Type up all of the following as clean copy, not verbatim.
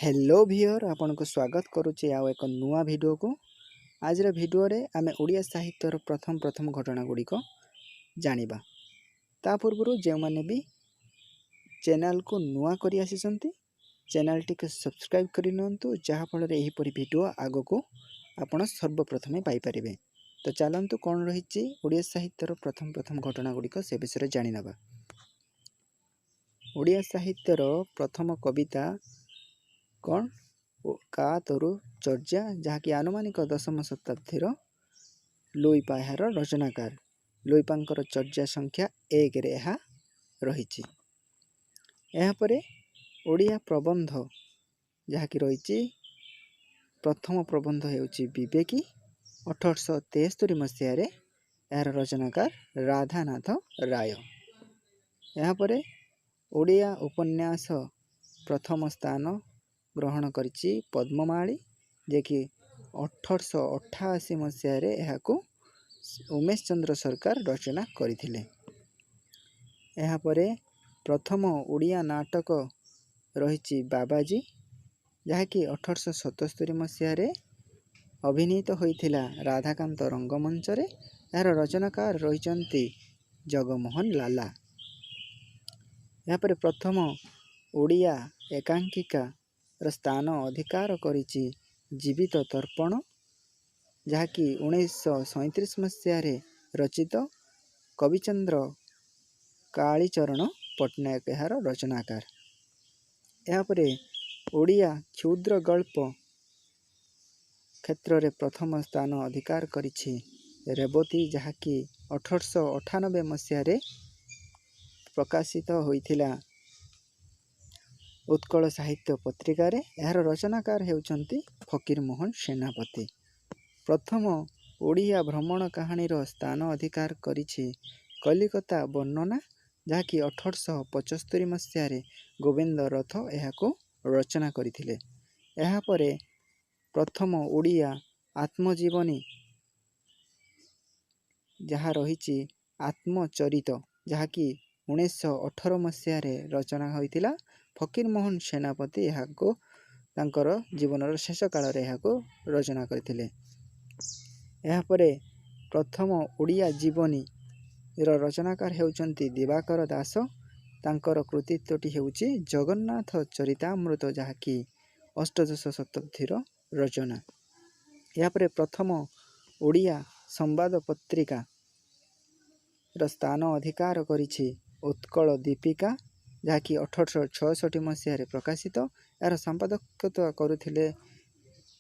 Hello ଭିଉଅର୍, ଆପଣଙ୍କୁ ସ୍ୱାଗତ କରୁଛି ଆଉ ଏକ ନୂଆ ଭିଡ଼ିଓକୁ। ଆଜିର ଭିଡ଼ିଓରେ ଆମେ ଓଡ଼ିଆ ସାହିତ୍ୟର ପ୍ରଥମ ପ୍ରଥମ ଘଟଣା ଗୁଡ଼ିକ ଜାଣିବା। ତା ପୂର୍ବରୁ ଯେଉଁମାନେ ବି ଚ୍ୟାନେଲକୁ ନୂଆ କରି ଆସିଛନ୍ତି, ଚ୍ୟାନେଲଟିକୁ ସବସ୍କ୍ରାଇବ୍ କରିନିଅନ୍ତୁ, ଯାହାଫଳରେ ଏହିପରି ଭିଡ଼ିଓ ଆଗକୁ ଆପଣ ସର୍ବପ୍ରଥମେ ପାଇପାରିବେ। ତ ଚାଲନ୍ତୁ, କ'ଣ ରହିଛି ଓଡ଼ିଆ ସାହିତ୍ୟର ପ୍ରଥମ ପ୍ରଥମ ଘଟଣା ଗୁଡ଼ିକ, ସେ ବିଷୟରେ ଜାଣିନେବା। ଓଡ଼ିଆ ସାହିତ୍ୟର ପ୍ରଥମ କବିତା କ'ଣ? କା ତରୁ ଚର୍ଯ୍ୟା, ଯାହାକି ଆନୁମାନିକ 10ମ ଶତାବ୍ଦୀର ଲୁଇପା ଏହାର ରଚନାକାର। ଲୁଇପାଙ୍କର ଚର୍ଯ୍ୟା ସଂଖ୍ୟା 1ରେ ଏହା ରହିଛି। ଏହାପରେ ଓଡ଼ିଆ ପ୍ରବନ୍ଧ ଯାହାକି ରହିଛି, ପ୍ରଥମ ପ୍ରବନ୍ଧ ହେଉଛି ବିବେକୀ, 1873 ମସିହାରେ। ଏହାର ରଚନାକାର ରାଧାନାଥ ରାୟ। ଏହାପରେ ଓଡ଼ିଆ ଉପନ୍ୟାସ ପ୍ରଥମ ସ୍ଥାନ ଗ୍ରହଣ କରିଛି ପଦ୍ମମାଳୀ, ଯିଏକି 1888 ମସିହାରେ ଏହାକୁ ଉମେଶ ଚନ୍ଦ୍ର ସରକାର ରଚନା କରିଥିଲେ। ଏହାପରେ ପ୍ରଥମ ଓଡ଼ିଆ ନାଟକ ରହିଛି ବାବାଜୀ, ଯାହାକି 1877 ମସିହାରେ ଅଭିନୀତ ହୋଇଥିଲା ରାଧାକାନ୍ତ ରଙ୍ଗମଞ୍ଚରେ। ଏହାର ରଚନାକାର ରହିଛନ୍ତି ଜଗମୋହନ ଲାଲା। ଏହାପରେ ପ୍ରଥମ ଓଡ଼ିଆ ଏକାଙ୍କିକାର ସ୍ଥାନ ଅଧିକାର କରିଛି ଜୀବିତ ତର୍ପଣ, ଯାହାକି 1937 ମସିହାରେ ରଚିତ। କବିଚନ୍ଦ୍ର କାଳୀଚରଣ ପଟ୍ଟନାୟକ ଏହାର ରଚନାକାର। ଏହାପରେ ଓଡ଼ିଆ କ୍ଷୁଦ୍ର ଗଳ୍ପ କ୍ଷେତ୍ରରେ ପ୍ରଥମ ସ୍ଥାନ ଅଧିକାର କରିଛି ରେବତୀ, ଯାହାକି 1898 ମସିହାରେ ପ୍ରକାଶିତ ହୋଇଥିଲା ଉତ୍କଳ ସାହିତ୍ୟ ପତ୍ରିକାରେ। ଏହାର ରଚନାକାର ହେଉଛନ୍ତି ଫକୀରମୋହନ ସେନାପତି। ପ୍ରଥମ ଓଡ଼ିଆ ଭ୍ରମଣ କାହାଣୀର ସ୍ଥାନ ଅଧିକାର କରିଛି କଲିକତା ବର୍ଣ୍ଣନା, ଯାହାକି 1875 ମସିହାରେ ଗୋବିନ୍ଦ ରଥ ଏହାକୁ ରଚନା କରିଥିଲେ। ଏହାପରେ ପ୍ରଥମ ଓଡ଼ିଆ ଆତ୍ମଜୀବନୀ ଯାହା ରହିଛି ଆତ୍ମଚରିତ, ଯାହାକି 1918 ମସିହାରେ ରଚନା ହୋଇଥିଲା। ଫକୀରମୋହନ ସେନାପତି ଏହାକୁ ତାଙ୍କର ଜୀବନର ଶେଷ କାଳରେ ଏହାକୁ ରଚନା କରିଥିଲେ। ଏହାପରେ ପ୍ରଥମ ଓଡ଼ିଆ ଜୀବନୀର ରଚନାକାର ହେଉଛନ୍ତି ଦିବାକର ଦାସ। ତାଙ୍କର କୃତିତ୍ୱଟି ହେଉଛି ଜଗନ୍ନାଥ ଚରିତାମୃତ, ଯାହାକି ଅଷ୍ଟଦଶ ଶତାବ୍ଦୀର ରଚନା। ଏହାପରେ ପ୍ରଥମ ଓଡ଼ିଆ ସମ୍ବାଦ ପତ୍ରିକାର ସ୍ଥାନ ଅଧିକାର କରିଛି ଉତ୍କଳ ଦୀପିକା, ଯାହାକି 1866 ମସିହାରେ ପ୍ରକାଶିତ। ଏହାର ସମ୍ପାଦକତ୍ୱ କରୁଥିଲେ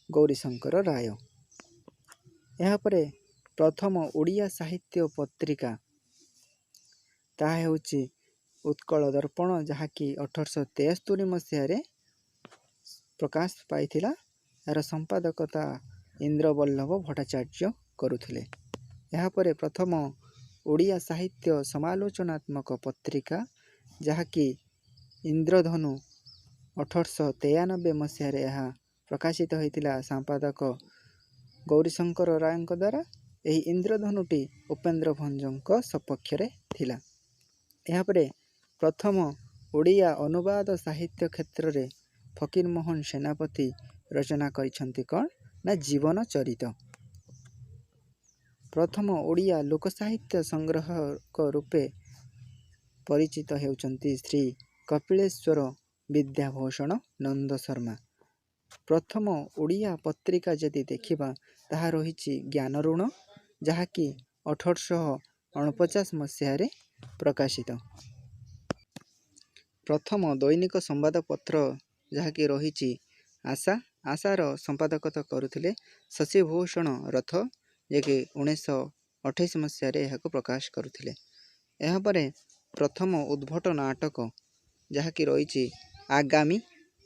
ଗୌରୀଶଙ୍କର ରାୟ। ଏହାପରେ ପ୍ରଥମ ଓଡ଼ିଆ ସାହିତ୍ୟ ପତ୍ରିକା, ତାହା ହେଉଛି ଉତ୍କଳ ଦର୍ପଣ, ଯାହାକି 1873 ମସିହାରେ ପ୍ରକାଶ ପାଇଥିଲା। ଏହାର ସମ୍ପାଦକତା ଇନ୍ଦ୍ରବଲ୍ଲଭ ଭଟ୍ଟାଚାର୍ଯ୍ୟ କରୁଥିଲେ। ଏହାପରେ ପ୍ରଥମ ଓଡ଼ିଆ ସାହିତ୍ୟ ସମାଲୋଚନାତ୍ମକ ପତ୍ରିକା, ଯାହାକି ଇନ୍ଦ୍ରଧନୁ, 1893 ମସିହାରେ ଏହା ପ୍ରକାଶିତ ହୋଇଥିଲା ସମ୍ପାଦକ ଗୌରୀଶଙ୍କର ରାୟଙ୍କ ଦ୍ୱାରା। ଏହି ଇନ୍ଦ୍ରଧନୁଟି ଉପେନ୍ଦ୍ର ଭଞ୍ଜଙ୍କ ସପକ୍ଷରେ ଥିଲା। ଏହାପରେ ପ୍ରଥମ ଓଡ଼ିଆ ଅନୁବାଦ ସାହିତ୍ୟ କ୍ଷେତ୍ରରେ ଫକୀରମୋହନ ସେନାପତି ରଚନା କରିଛନ୍ତି କ'ଣ ନା ଜୀବନ ଚରିତ। ପ୍ରଥମ ଓଡ଼ିଆ ଲୋକସାହିତ୍ୟ ସଂଗ୍ରାହକ ରୂପେ ପରିଚିତ ହେଉଛନ୍ତି ଶ୍ରୀ କପିଳେଶ୍ୱର ବିଦ୍ୟାଭୂଷଣ ନନ୍ଦ ଶର୍ମା। ପ୍ରଥମ ଓଡ଼ିଆ ପତ୍ରିକା ଯଦି ଦେଖିବା, ତାହା ରହିଛି ଜ୍ଞାନଋଣ, ଯାହାକି 1849 ମସିହାରେ ପ୍ରକାଶିତ। ପ୍ରଥମ ଦୈନିକ ସମ୍ବାଦପତ୍ର ଯାହାକି ରହିଛି ଆଶା। ଆଶାର ସମ୍ପାଦକତା କରୁଥିଲେ ଶଶିଭୂଷଣ ରଥ, ଯିଏକି 1928 ମସିହାରେ ଏହାକୁ ପ୍ରକାଶ କରୁଥିଲେ। ଏହାପରେ ପ୍ରଥମ ଉଦ୍ଭଟ ନାଟକ ଯାହାକି ରହିଛି ଆଗାମୀ,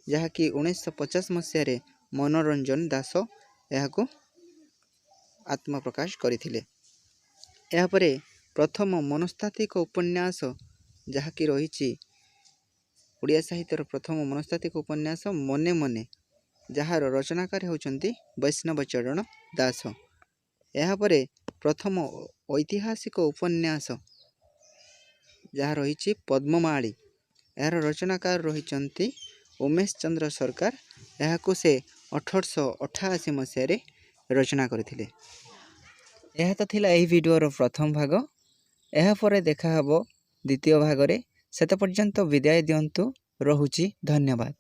ଯାହାକି 1950 ମସିହାରେ ମନୋରଞ୍ଜନ ଦାସ ଏହାକୁ ଆତ୍ମପ୍ରକାଶ କରିଥିଲେ। ଏହାପରେ ପ୍ରଥମ ମନସ୍ତାତ୍ତ୍ୱିକ ଉପନ୍ୟାସ ଯାହାକି ରହିଛି, ଓଡ଼ିଆ ସାହିତ୍ୟର ପ୍ରଥମ ମନସ୍ତାତ୍ତ୍ୱିକ ଉପନ୍ୟାସ ମନେ ମନେ, ଯାହାର ରଚନାକାର ହେଉଛନ୍ତି ବୈଷ୍ଣବ ଚରଣ ଦାସ। ଏହାପରେ ପ୍ରଥମ ଐତିହାସିକ ଉପନ୍ୟାସ ଯାହା ରହିଛି ପଦ୍ମମାଳୀ, ଏହାର ରଚନାକାର ରହିଛନ୍ତି ଉମେଶ ଚନ୍ଦ୍ର ସରକାର। ଏହାକୁ ସେ 1888 ମସିହାରେ ରଚନା କରିଥିଲେ। ଏହା ତ ଥିଲା ଏହି ଭିଡ଼ିଓର ପ୍ରଥମ ଭାଗ। ଏହାପରେ ଦେଖାହେବ ଦ୍ୱିତୀୟ ଭାଗରେ। ସେତେ ପର୍ଯ୍ୟନ୍ତ ବିଦାୟ ଦିଅନ୍ତୁ, ରହୁଛି, ଧନ୍ୟବାଦ।